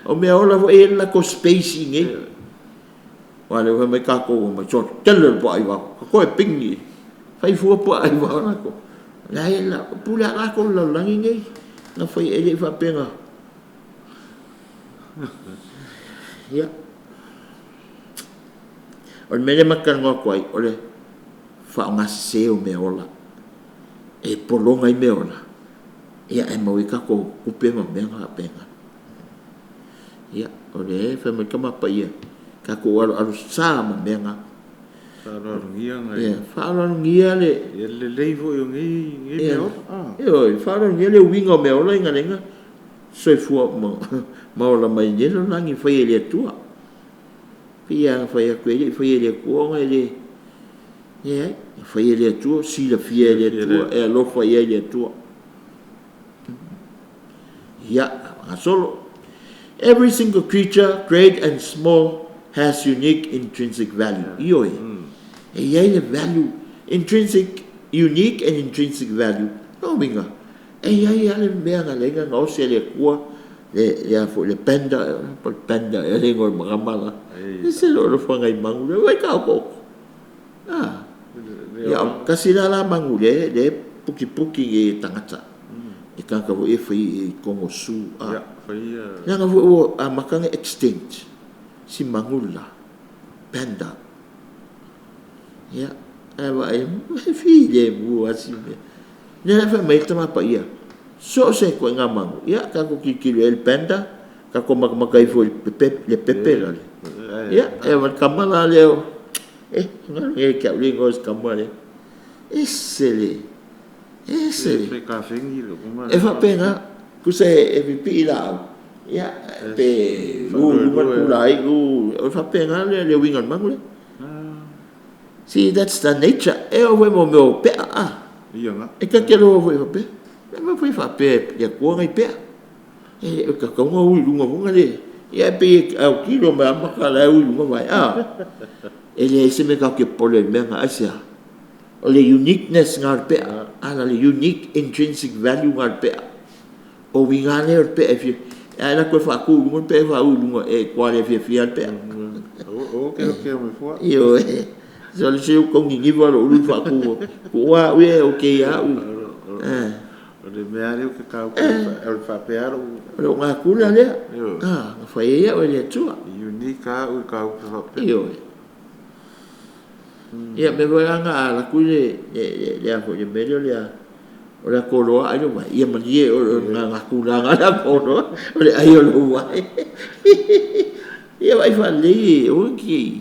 O mea ola fo e la ko space i nge. Wa le mai ka ko mai so tele pua ai wa. Ko e pingi. Fai fua pua ai wa la ko. La e la pula la ko la langi nge. Na fai e le fa penga. Ia. O le mele makanga ko ai o le fa nga se o mea ola. E polonga i mea ola. Ia e mau i ka ko kupe ma mea nga penga. Ia, o le fa mai ka mapa ia. Ka ko alo alo sa ma mea nga. Whaaroarongia ngai. Ia, whaaroarongia le Ia le lei foi o ngai ngai Ia. mea ola. Ah. Ia, oi, whaaroarongia le uinga o mea ola inga lenga. Soifua ma ma ola mai nei lo langi fai e le atua. Pia fai a koe le fai e le atua nga le. Ia, fai e le atua, sila fia e le atua, e alofa ia e le atua. Ia, solo. Every single creature, great and small, has unique intrinsic value. Ioe. E iai le value, intrinsic, unique and intrinsic value. No winga. E iai ale mea nga lenga nga ose le kua, le le afo le panda, po le panda, e le ngol makamala. E se lo lo whangai mangu, le wai ka ko. Ah. Ia, kasi la la mangu le, le puki puki e tangata. E kaka fo e whai e kongo su. Ah. Ia, fai ia. Nanga fo o a makanga extinct. Si mangula. Panda. Ia, e wa e fi le mu asi me. Nena fa mai tama pa ia. So se ko nga mangu. Ia ka ko kikilo el panda, ka ko maka maka i fo le pepe le pepe la le. Ia, e wa kamala le o. E, nga nge ka uli ngos kamala. E sele. E sele. Fai ka whengi lo kuma. E fa penga ku se e pipi la au. Ia pe u luma ku la i u o fa penga le le winga mangu le. See, that's the nature. E o we mo mo pe a. Ia nga. E ka ke lo foi fa pe. E mo foi fa pe ia ku ngai pe. E ka ka ngo u lunga bunga le. Ia pe au kilo ma ma ka la u lunga vai a. E le se me ka ke pole me nga asia. O le uniqueness nga pe a. Ala le unique intrinsic value nga pe a. O winga le o pe e fi. E la ko fa ku lunga pe fa u lunga e kwa le fi fi al pe a. O ke o ke o me fua. Io e. So le se ko ngi ngi va lo ulu fa ku. Ku wa we o ke ya u. Eh. O le mea leo ke kau ko o le whapea ro. O nga kula le. Io. Ah, nga fa ia o le tua. Unique a u kau pe whapea. Io. Ia me wa nga ala ku le le le a fo le me le a O le akoloa ai le uae, ia malie o le gagakulaga a le akoloa, o le ai o le uae. Ia vaai faalelei, aua e te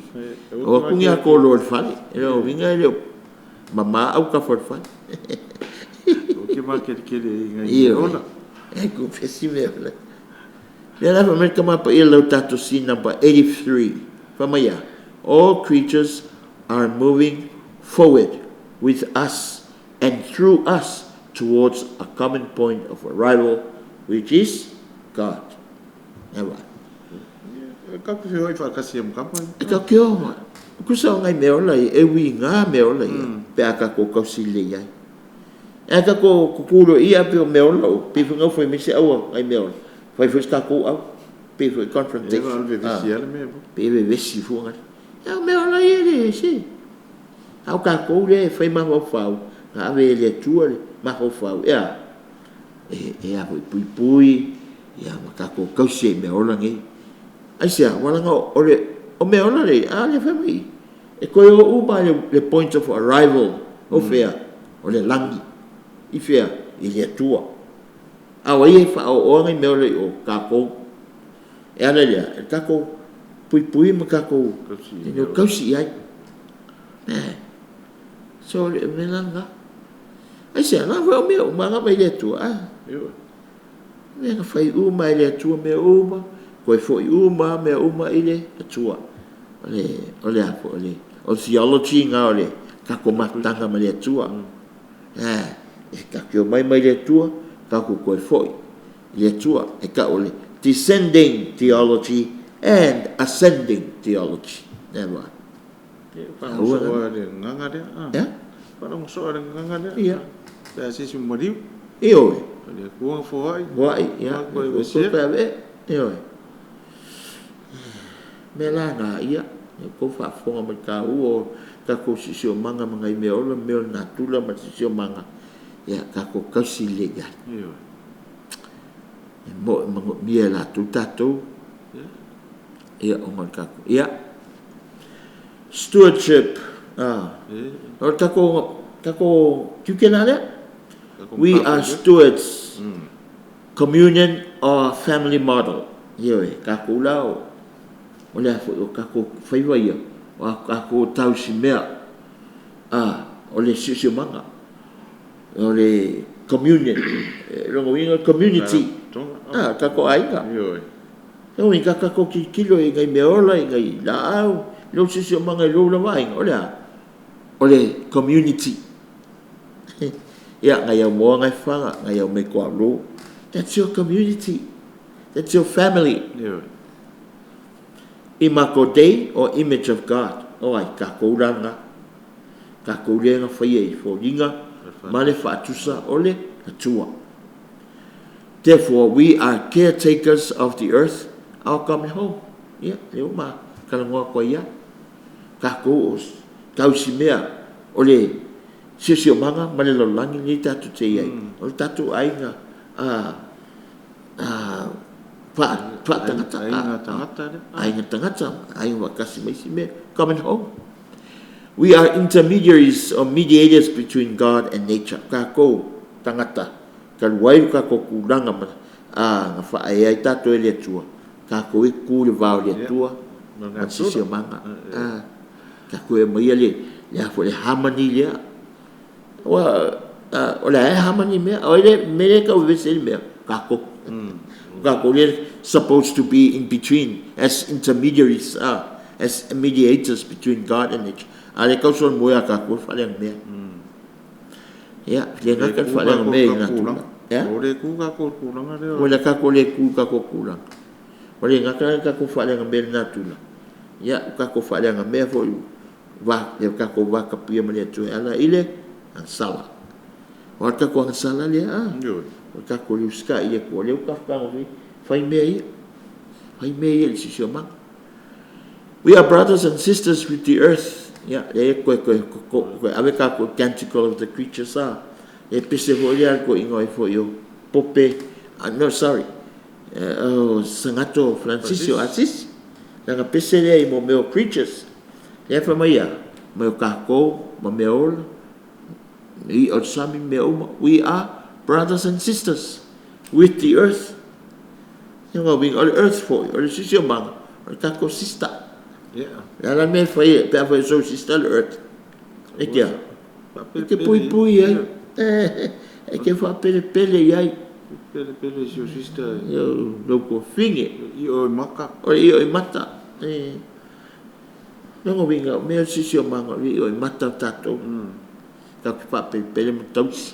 o atu ni akoloa i le fale. O lona uiga e le o mama autafa o le fale. Aua e te makeletele i nai mea ola. Ioe, e kupesi mea ola. O lea la fai mai le Tama Paia Laudato Si number 83, fai mai a, All creatures are moving forward with us and through us towards a common point of arrival which is God. Ia vaai. E tatou te feoai faatasi ai ma tama ia. E tatou te o ma, tusa o nai mea ola ia, e uiga mea ola ia, pe a tatou tausi lelei ai. Ae tatou tutu loa i i ae pei o mea ola o, pei foi ona fai mai se aua nai mea ola, fai foi se tatou au, pei foi confrontation. E vevesi lava le mea. Pei e vevesi fua nai. A o mea ola ia e le se. A o tatou lea e fai mafaufau, na ave e le Atua le mafaufau, e a? E, e a foi puipui, ia ma tatou tausi ai i mea ola nei. Aisea? Aua leaga o le, o mea ola lea, a lea fai mai i, e toe o uma i le point of arrival, o fea? O le lagi. I fea? I le Atua. A o ai e faaoaoa nai mea ola i o? Tatou. E ala i le a? E tatou puipui ma tatou tausi i ai. Eh. So, o le mea la lena. Aisea? Leaga foi o mea uma na aumai le Atua. Ah. Mea na fai uma e le Atua mea uma, toe foi uma mea uma i le Atua. O le, o le a foi, o le, o le theology na o le tatou mafutaga ma le Atua. Eh, e tatou te omai mai le Atua, tatou toe foi i le Atua. E tau o le descending theology and ascending theology. Ia vaai. Faalogo soo lava i le gagana lea. Ia? Faalogo soo lava i le gagana lea. Ia. Pe a se isi maliu. Ioe. O le Atua na foai. Foai, ia. Toe ave. Ioe. Mea la na, ia, ia outou faafofoga mai i le taua o tatou siosiomaga ma nai mea ola, mea o le natura ma le siosiomaga, ia tatou tausi lelei i ai. Ioe. E moe manaomia e latou tatou, ia, ona o le tatou, ia, stewardship, a, o le tatou, tatou tiute la lea. We are stewards, communion or family model. Ioe, tatou la o, o le a foi, o tatou faiva ia, o a tatou tausimea, a, o le siosiomaga, o le communion, lona uiga o le community, a, tatou aiga. Ioe. Lona uiga, tatou tilotilo i nai meaola, i nai laau, i lou siosiomaga i lou lava aiga, o le a? O le community. Ia, nai au moa nai faga, nai au mea toalou. That's your community. That's your family. Ioe. Imago Dei or image of God. O ai, tatou la lena. Tatou lea na faia i foliga ma le faatusa o le Atua. Therefore, we are caretakers of the earth, our common home. Ia, lea ua ma talanoa atu ai ia. Tatou o tausimea o le siosiomaga ma le lalolagi lenei tatou te i ai. O le tatou aiga a a faatagata. Aiga tagata lea. Aiga tagata, aiga faatasi ma isi mea. Common home. We are intermediaries or mediators between God and nature. Tatou tagata, talu ai lo tatou tulaga ma a na faaea ai tatou e le Atua, tatou e tu i le va o le Atua ma le siosiomaga. A, tatou e aumaia le, le a foi le harmony lea. Aua o le a e harmony mea, o ai le mea lea e tau vevesi ai le mea? Tatou. O tatou lea supposed to be in between as intermediaries, a, as mediators between God and nature. A lea e tau solomua ia tatou le faaleagamea. Ia, le gata le faaleagamea i le natura. Ia? Ua le tu tatou i le tulaga lea. Ua le tatou le tu i le tatou tulaga. Ua le gata le tatou faaleagamea i le natura, ia, ua tatou faaleagamea foi i va, le tatou vatapuia ma le Atua e ala i le agasala. O le tatou agasala lea, a? Ioe. O le tatou le usitai i le Atua, lea ua tatou tago fai mea ia. Fai mea ia i le siosiomaga. We are brothers and sisters with the earth. Ia, lea e koe koe koe ave tatou Canticle of the Creatures, a. E pese foi lea le toeaina ai foi o Pope, no, sorry, o Sagato Francisio Asisi. Lana pese lea i mo mea o creatures. Lea fai mai a, mai o tatou ma mea ola, I'a o le sami ma mea uma. We are brothers and sisters with the earth. Lona uiga o le earth foi, o le siosiomaga, o le tatou sister. O le a la le mea e fai ai pe afai o sou sister le earth? E te a? E te puipui ai. E te faapelepele i ai. Pelepele i si ou sister. Lou tuafafine. I'o i mata. O le i'o i mata. Lona uiga, o mea o le siosiomaga o le i'o i mata o tatou. Tatou te faapelepele ma tausi.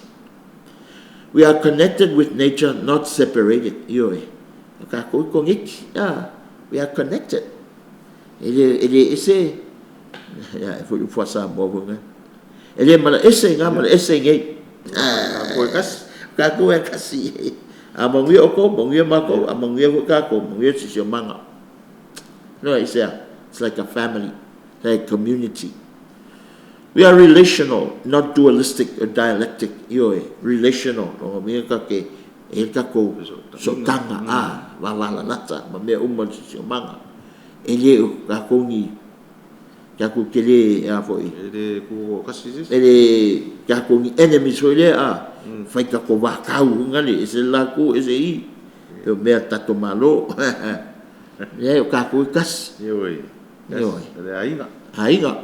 We are connected with nature, not separated. Ioe. O tatou e koneti. We are connected. E le, e le ese, ia, e foi upu faa-Samoa foi lena. E le malaese i ina, malaese i inei. Tatou e tasi. Tatou e tasi. A manuia outou, manuia matou, a manuia foi tatou, manuia le siosiomaga. No, aisea? It's like a family, like a community. We are relational, not dualistic or dialectic. Ioe, relational, lona uiga ta te, e i ai le tatou sootaga, a, vavalalata ma mea uma o le siosiomaga. E le o tatou ni, tatou te le, a foi. E le tutoatasi se isi. E le tatou ni enemies foi lea, a, fai tatou vatau foi na le, ese le la itu, ese i, pei o mea a le tatou Malo. Leai, o tatou e tasi. Ioe. Ioe. O le aiga. Aiga.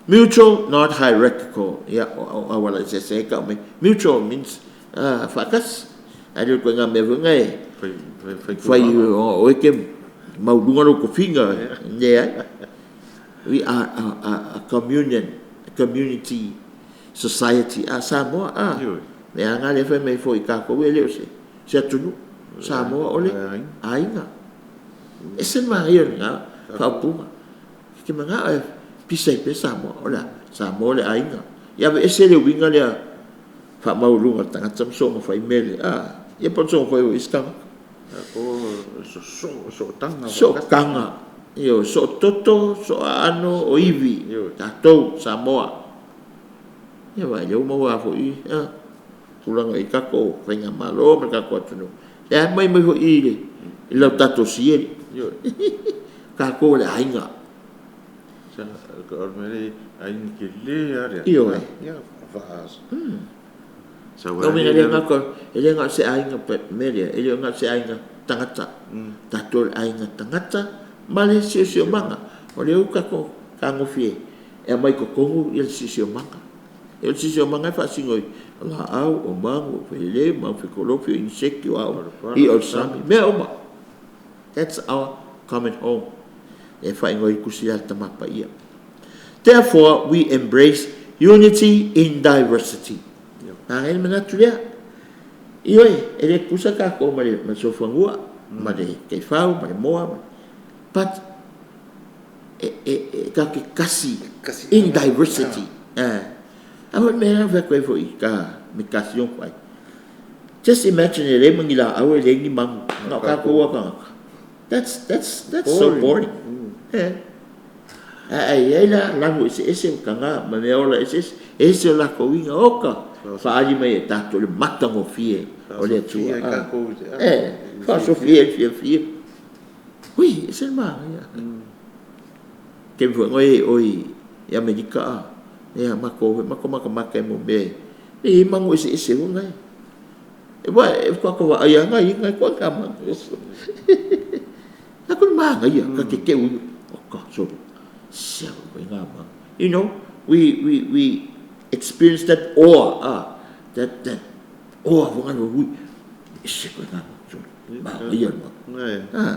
Mutual, not hierarchical. Ia, o auala eseese ai tau mai. Mutual means faatasi. Ae le o le ituaiga mea foi lena e fai o oe e te maualuga lou tofiga. Leai. We are a communion, a community society. A Samoa, a. Mea lava na lea e fai mai foi tatou e le o se atunuu. Samoa o le aiga. E ese le manaia o lena faaupuga. E te manao e pisa ai pea Samoa. O le a? Samoa o le aiga. Ia aveese le uiga lea faamaualuga o le tagata ma soona fai mea, a, ia po o soona fai foi e isi tagata. Sootaga. Sootaga. Ioe, soototo, sooaano, o ivi, tatou, Samoa. Ia vaai, lea ua maua foi a, tulaga i tatou faigamalo ma le tatou atunuu. E aumai mai foi i i lau tatou sieli. Tatou o le aiga. O le mea lea, aiga tele lava lea. Ioe. Ia, E le na o se aiga mea lea, e le na o se aiga tagata. Tatou o le aiga tagata ma le siosiomaga. O lea ua tatou fetagofi e aumai i totonu le siosiomaga. O le siosiomaga e faasino i laau, o manu, o felelei, o manufetolofi, o iniseki, o a uma, i'a o le sami, mea uma. That's our common home. E faaigoa ai le tusi lea a le Tama Paia. Therefore, we embrace unity in diversity. Manaia le manatu lea. Ioe, e le tutusa tatou ma le sofanua, ma le taifau, ma le moa, but e tatou te tasi in diversity. A foi le mea lea na fai atu ai foi i ka meditation fai. Just imagine e leai ma ni laau e leai ni manu, na o tatou lava tagata. That's so boring. Ae i ai la lanu eseese o taga ma mea ola eseese, e ese o latou uiga, oka, faaali mai e tatou le matagofie o le Atua. E, faaosofia ai le fiafia. Ui, ese le manaia. Taimi foi nei e o i Amerika a, ia matou foi matou matamata i mea e i ai manu eseese foi nei. E ua e faatoa vaai lava nai nai koa ka manu. Aku le manaia, ka te teu i, oka, sorry. Sia koe ngā manu. You know, we experience that awe, that awe fo ngā ui. Ese koe ngā manu, sorry. Manaia le manu. Ah.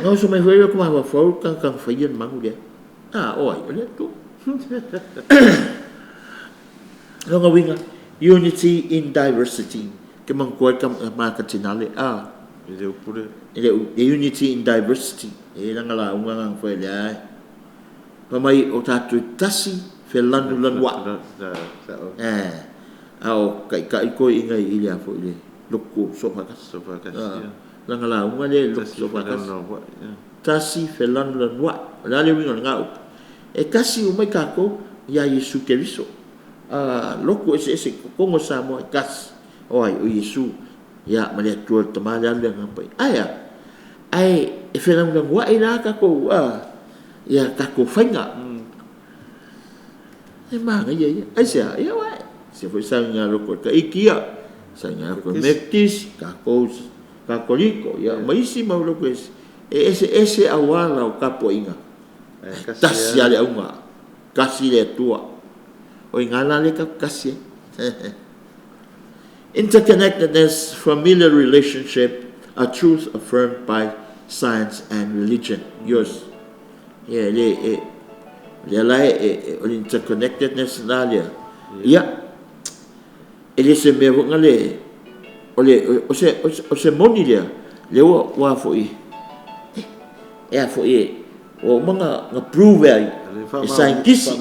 Na oso mai foi ko maha fau kang kang whaia le manu lea. Ah, o ai, o le Atua. Lona uiga, unity in diversity. Ke manatua ai ka makatinale, a. E le upu lea. E le unity in diversity. E langa lauga nga fai le ai. Fa mai o tatou tasi felanulanuai. Eh, a o kaikai koe inga i le a foi le loku soofakasi. Soofakasi, ia. Langa lauga le loku soofakasi. Tasi felanulanuai. O le a le uiga o lena upu? E tasi uma i tatou ia Iesu Keriso. A lotu eseese i totonu o Samoa e tasi. O ai? O Iesu. Ia, ma le Atua le Tama, le Alo, le Agaga Paia. Ae a? Ae e felanulanuai la tatou, a, ia tatou faiga. E manaia ia. Aisea? Ia uae. Se foi sauiga loko e Taiti ia, sauiga loko e Metotisi, tatou Katoliko, ia ma isi mau lotu e eseese auala o tapuaiga, ae tasi lava le auga, tasi le Atua. O i ina la lea tatou te tasi ai. Interconnectedness, familial relationship, a truth affirmed by science and religion. Yours. Ia, e le, e, lea la e, e, o le interconnectedness la lea. Ia, e le se mea foi na le, o le, o se, o se moni lea, lea ua, ua foi, e a foi e, ua uma na, na prove ai, e scientist,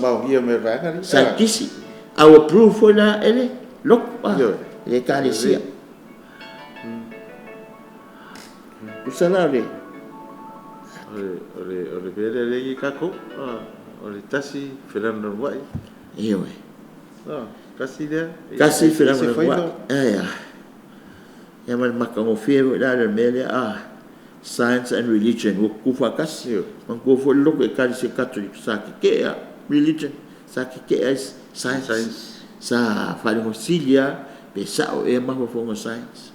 scientist, a ua prove foi la e le lotu, a, le ekalesia. Tusa la o le. O le, o le mea lea lea i tatou, o le tasi felagolagomai. Ioe. Tasi lea. Tasi felagolagomai. Ae a. Ia ma le matagofie foi la le mea lea a science and religion ua tutu faatasi. Manatua foi le lotu Ekalesia Katoliko sa tetee a religion, sa tetee ai science. Sa faalegosili lava pe sao ea mafaufauga o science.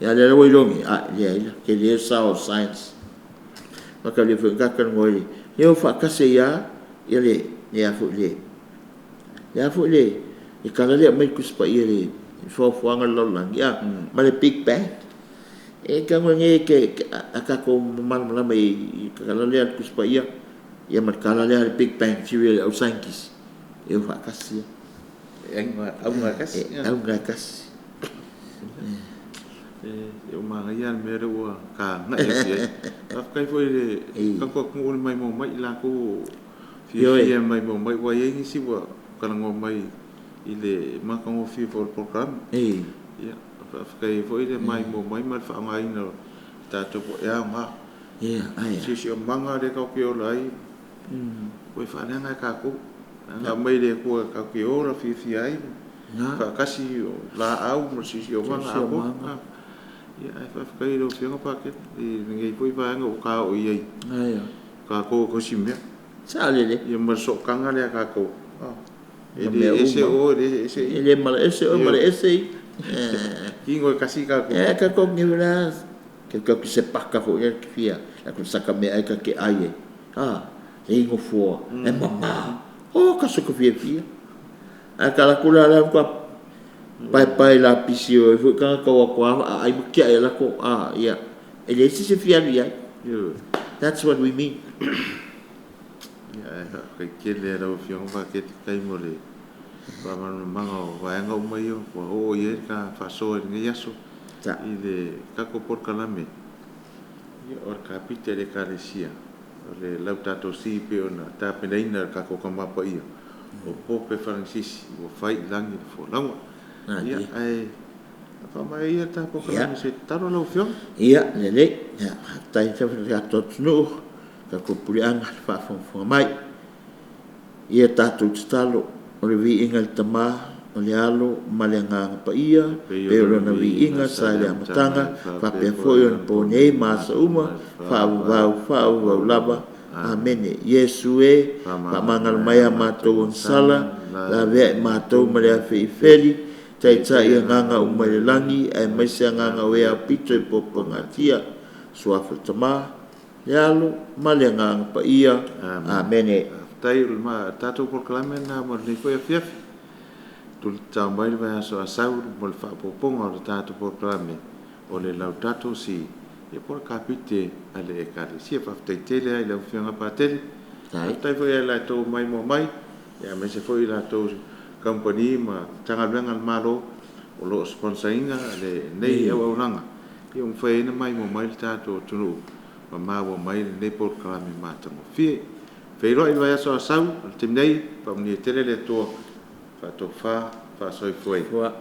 Ia lea la ua iloa nei, a leai la, tele le sao o science. Mataulia foi na ta talanoa i le o faatasi ai lava ia le le a foi le le a foi le le tala lea e aumai i le Tusi Paia i le foafoaga o le lalolagi a ma le Big Bang. E tago nei ke a tatou malamalama i le tala lea a le Tusi Paia ia ma le tala lea a le Big Bang Theory a le au scientist e o faatasi lava. E auga e tasi. E auga e tasi. E ua manaia lava le mea lea ua tagai atu i ai. Faafetai foi i le tatou atunuu i le maimoa mai i latou fiafia e maimoa mai aua e i ai nisi ua talanoa mai i le matagofie foi o le polokalame. Ia, faafetai ai foi le maimoa mai ma le faaaogaina o tatou e aoga. Siosiomaga lea tatou te ola ai, ua faaleaga e tatou. Na aumai e le Atua tatou te ola fiafia ai, faatasi o laau ma le siosiomaga atoa. Ia, ae faafetai i lau Afioga Paketa i lenei foi vaega ua ta oo i ai, tatou e tausimea. Sao lelei. Ia ma le sootaga lea a tatou. E le ese oe, e le ese ia. E le malaese oe, malaese ia. Tino e tasi tatou. E tatou te la, tatou te sepaka foi lea fia, tatou saka meaai tatou te ai ai. A, le i nofoa, e mama. O, ka soka fiafia. Ae ta alu atu la la matua paepae lapisi o ai foi tagata o atu a ai ma tiai e latou a ia e leai se isi e fia alu i ai. That's what we mean. Ia, ae faafetai tele i lau Afioga Paketi faafetai mo le faamalamalamaga o vaega uma ia ua oo i ai le ta faasoa i lenei aso i le tatou polokalame o le kapite a le Ekalesia o le Laudato Si pei ona tapenaina e le tatou Tama Paia o Pope Faranisisi ua fai i lagi le folauga. Ia, ae faamaea ia le ta polokalame i se tatalo lau Afioga. Ia, lelei. Ia, faafetai lava i le tatou atunuu, tatou puleaga i le faafogafoga mai. Ia tatou tatalo, o le viiga i le Tama, o le Alo ma le Agaga Paia, pei o lona viiga sa i le amataga, faapea foi ona po nei ma aso uma, faavavau, faavavau lava. Amene. Iesu e, faamagalo mai a matou agasala, lavea i matou ma le afe i Feli, taitai agaga uma i le lagi, aemaise agaga o e aupito i puapuagatia. Suafa le Tama, le Alo ma le Agaga Paia. Amene. Faafetai o le tatou polokalame lena mo lenei foi afiafi. Tulitao mai le vaiaso a sau mo le faaopoopoga o le tatou polokalame o le Laudato Si, ia po o le kapite a le Ekalesia. Faafetai tele lava i lau Afioga Patele. Faafetai foi ia i latou ua maimoa mai, aemaise foi i latou kamupani ma Matagaluega a le Malo o lo o sponsor ina lenei auaunaga, ia ua mafai ai ona maimoa mai le tatou atunuu ma maua mai lenei polokalame matagofie. Feiloai i le vaiaso a sau, o le taimi nei, faamanuia tele le Atua, faatofa, faasoifuaina.